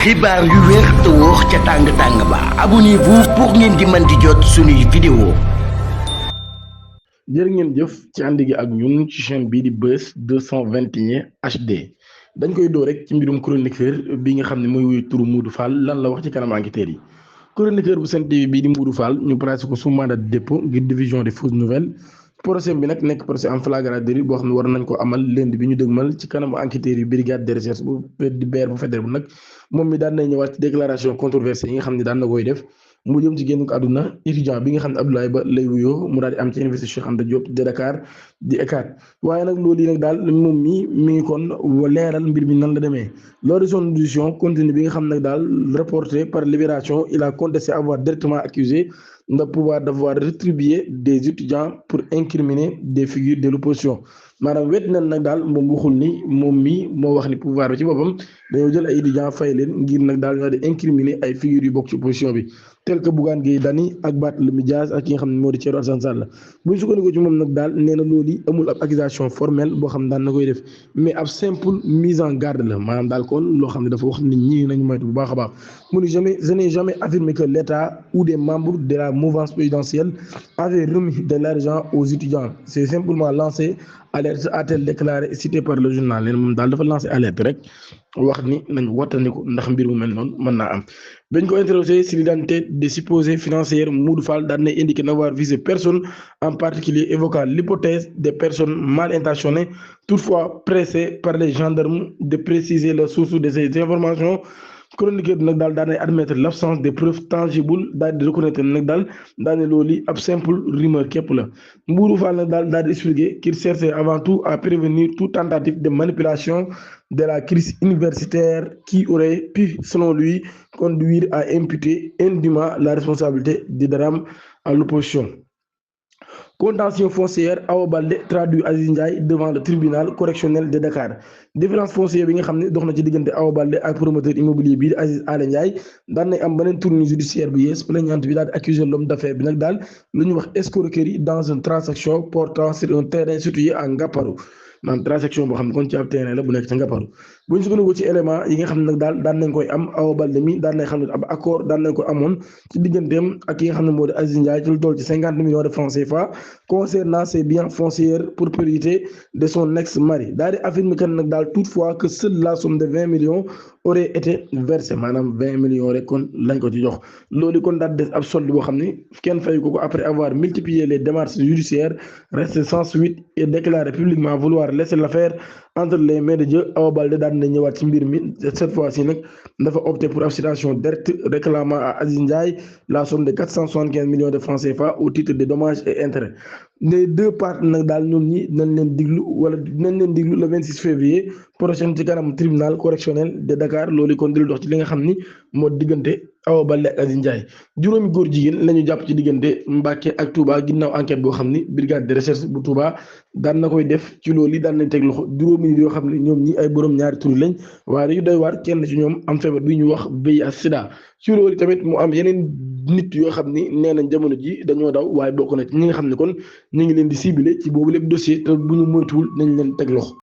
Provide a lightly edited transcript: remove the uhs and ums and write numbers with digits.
xibaar yu wér te wóor ca tàng-tàng ba abonnez-vous pour ngeen di mën di jot suñuy vidéo. jërë ngeen jëf ci ànd gi ak ñun ci chaîne bii di Buzz 221 HD dañ koy doo rek ci mbirum chroniqueur bi nga xam ne mooy wuyu turu Modou Fall lan la wax ci kanam enquêteurs yi. chroniqueur bu Sen TV bii di Modou Fall ñu placé ko sous mandat de dépôt ngir diffusion des fausses nouvelles. procès bi nag nekk procès en flagrant délit boo xam ne war nañ ko amal lundi bi ñu dëgmal ci kanamu enquêteurs yi brigade de recherche bu di BR bu fédéral bu nag moom mi daan nay ñëwaat ci déclaration controversée yi nga xam ne daan na koy def mu jëm ci génn ko àdduna étudiant bi nga xam ne Abdoulaye Ba lay wuyoo mu daal di am ci université Cheikh Anta Diop de Dakar di ECAT waaye nag loolu yi nag daal moom mi ngi kon leeral mbir mi nan la demee lors de son audition continue bi nga xam nag daal reporté par Libération il a contesté avoir directement accusé de pouvoir d'avoir rétribué des étudiants pour incriminer des figures de l'opposition maanaam wet nañ nag daal moom waxul ni moom mi moo wax ni pouvoir bi ci boppam dañoo jël ay étudiants fay leen ngir nag daal ñoo di incriminer ay figures yu bokk ci opposition bi tel que Bougane Gueye Dany ak Barthélémy Dias ak ki nga xam ne moo di Thierno Alassane Sall bu ñu sukkandikoo ci moom nag daal nee na loolu amul ab accusation formelle boo xam daan na koy def mais ab simple mise en garde la maanaam daal kon loo xam ne dafa wax nit ñi nañu moytu bu baax a baax mu ni je n'ai jamais affirmé que l'État ou des membres de la mouvance présidentielle avaient remis de l'argent aux étudiants c'est simplement lancé alerte a-t-elle déclaré cité par le journal leen moom daal dafa lancé alerte rek wax ni nañ wattandiku ndax mbir mu mel noonu mën naa am. bañ ko interrogé sur l'identité des supposés financières Modou Fall daan na indiqué n'avoir visé personne en particulier évoquant l'hypothèse des personnes mal intentionnées toutefois pressées par les gendarmes de préciser la source de ces informations. chroniqueur bi nag daal daan nay admettre l'absence de preuves tangibles daal di reconnaître nag daal ne loolu ab simple rumeur képp la Modou Fall nag daal di expliquer qu'il cherchait avant tout à prévenir toute tentative de manipulation de la crise universitaire qui aurait pu selon lui conduire à imputer indûment la responsabilité du drame à l'opposition. Contentieux foncière Awa Baldé traduit Aziz Ndiaye devant le tribunal correctionnel de Dakar différence foncière bi nga xam ne dox na ci diggante Awa Baldé ak promoteur immobilier bii Aziz Aly Ndiaye daan nay am beneen tournure judiciaire bu yees plaignante bi daal di accuser l'homme d'affaires bi nag daal lu ñuy wax escroquerie dans une transaction portant sur un terrain situé à Ngaparou maanaam transaction boo xam ne kon ci ab terrain la bu nekk ca Ngaparou bu ñu sukkandiku ci élément yi nga xam ne nag daan nañ koy am Awa Baldé mi daan nañ xam ne ab accord daan nañ ko amoon ci digganteem ak ki nga xam ne moo di Aziz Ndiaye ci lu toll ci 50 millions de francs CFA concernant ses biens fonciers propriété de son ex-mari daal di affirmer que nag daal toutefois que seule la somme de 20 millions aurait été versée maanaam 20 millions rek kon lañ ko ci jox loolu kon daal des ab solde boo xam ne kenn fay ko après avoir multiplié les démarches judiciaires resté sans suite et déclaré publiquement vouloir laisser l'affaire entre les mains de Dieu. Awa Baldé daan na ñëwaat ci mbir mi cette fois-ci nag dafa opté pour abstention directe réclamant à Aziz Ndiaye la somme de 475 millions de francs CFA au titre des dommages et intérêts. Les deux parties nag daal ñoom ñi dinañ leen diglu le 26 février prochain ci kanam tribunal correctionnel de Dakar loolu kon dil dox ci li nga xam ni moo diggante Awa Baldé ak Aziz Ndiaye juróomi góor jigéen la ñu jàpp ci diggante Mbacké ak Touba ginnaaw enquête boo xam ni brigade de recherche bu Touba daan na koy def ci loolu yi daan nañ teg loxo juróomi nit yoo xam ne ñoom ñi ay borom ñaari tur lañ waaye yu doy waar kenn ci ñoom am feebar bi ñu wax VIH sida ci loolu tamit mu am yeneen nit yoo xam ni nee nañ jamono ji dañoo daw waaye bokk na ci ñi nga xam ne kon ñu ngi leen di ciblé ci boobu lépp dossier te bu ñu moytuwul nañ leen teg loxo